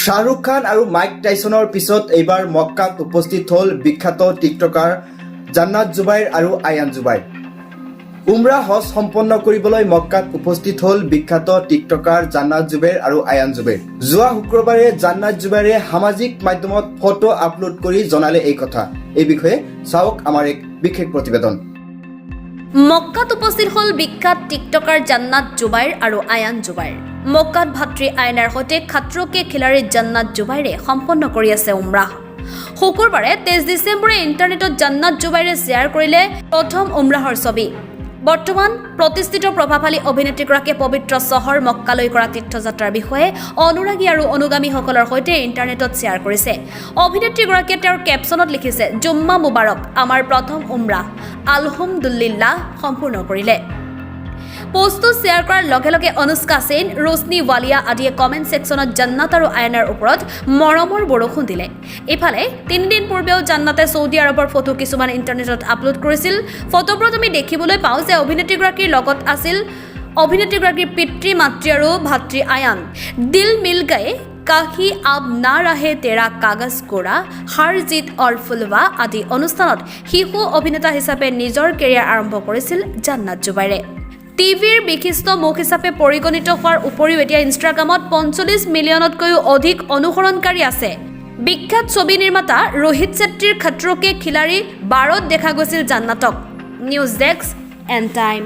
শ্বাহৰুখ খান আৰু মাইক টাইছনৰ পিছত এইবাৰ মক্কাত উপস্থিত হ'ল বিখ্যাত টিকটকাৰ জান্নাত জুবাইৰ আৰু আয়ান জুবাইৰ। উমৰা হজ সম্পন্ন কৰিবলৈ মক্কাত উপস্থিত হ'ল বিখ্যাত টিকটকাৰ জান্নাত জুবেৰ আৰু আয়ান জুবেৰ। যোৱা শুক্ৰবাৰে জান্নাত জুবাইৰে সামাজিক মাধ্যমত ফটো আপলোড কৰি জনালে এই কথা। এই বিষয়ে চাওক আমাৰ এক বিশেষ প্ৰতিবেদন। মক্কাত উপস্থিত হ'ল বিখ্যাত টিকটকাৰ জান্নাত জুবাইৰ আৰু আয়ান জুবাইৰ। মক্কাত ভাতৃ আয়নাৰ সৈতে খতৰো কে খিলাৰী জান্নাত জুবাইৰে সম্পন্ন কৰি আছে উমৰাহ। শুকুৰবাৰে 23 ডিচেম্বৰে ইণ্টাৰনেটত জান্নাত জুবাইৰে শ্বেয়াৰ কৰিলে প্ৰথম উমৰাহৰ ছবি। বৰ্তমান প্ৰতিষ্ঠিত প্ৰভাৱশালী অভিনেত্ৰীগৰাকীয়ে পবিত্ৰ চহৰ মক্কালৈ কৰা তীৰ্থযাত্ৰাৰ বিষয়ে অনুৰাগী আৰু অনুগামীসকলৰ সৈতে ইণ্টাৰনেটত শ্বেয়াৰ কৰিছে। অভিনেত্ৰীগৰাকীয়ে তেওঁৰ কেপশ্যনত লিখিছে, "জুম্মা মুবাৰক। আমাৰ প্ৰথম উমৰাহ আলহমদুল্লিল্লাহ সম্পূৰ্ণ কৰিলে।" পোষ্টটো শ্বেয়াৰ কৰাৰ লগে লগে অনুষ্কা সেন, ৰোশনী ৱালিয়া আদিয়ে কমেণ্ট ছেকশ্যনত জান্নাত আৰু আয়নাৰ ওপৰত মৰমৰ বৰষুণ দিলে। ইফালে 3 দিন পূৰ্বেও জান্নাতে ছৌদি আৰৱৰ ফটো কিছুমান ইণ্টাৰনেটত আপলোড কৰিছিল। ফটোবোৰত আমি দেখিবলৈ পাওঁ যে অভিনেত্ৰীগৰাকীৰ লগত আছিল অভিনেত্ৰীগৰাকীৰ পিতৃ মাতৃ আৰু ভাতৃ আয়ান। দিল মিল গয়ে, কাহি আব না ৰাহে তেৰা কাগজ কোৰা, হাৰ জিত অৰ ফুলৱা আদি অনুষ্ঠানত শিশু অভিনেতা হিচাপে নিজৰ কেৰিয়াৰ আৰম্ভ কৰিছিল জান্নাত জুবাইৰে। টিভিৰ বিশিষ্ট মুখ হিচাপে পৰিগণিত হোৱাৰ উপৰিও এতিয়া ইনষ্টাগ্ৰামত 45 মিলিয়নতকৈও অধিক অনুসৰণকাৰী আছে। বিখ্যাত ছবি নিৰ্মাতা ৰোহিত চেট্টীৰ খতৰো কে খিলাৰী 12ত দেখা গৈছিল জান্নাতক। News desk, N time.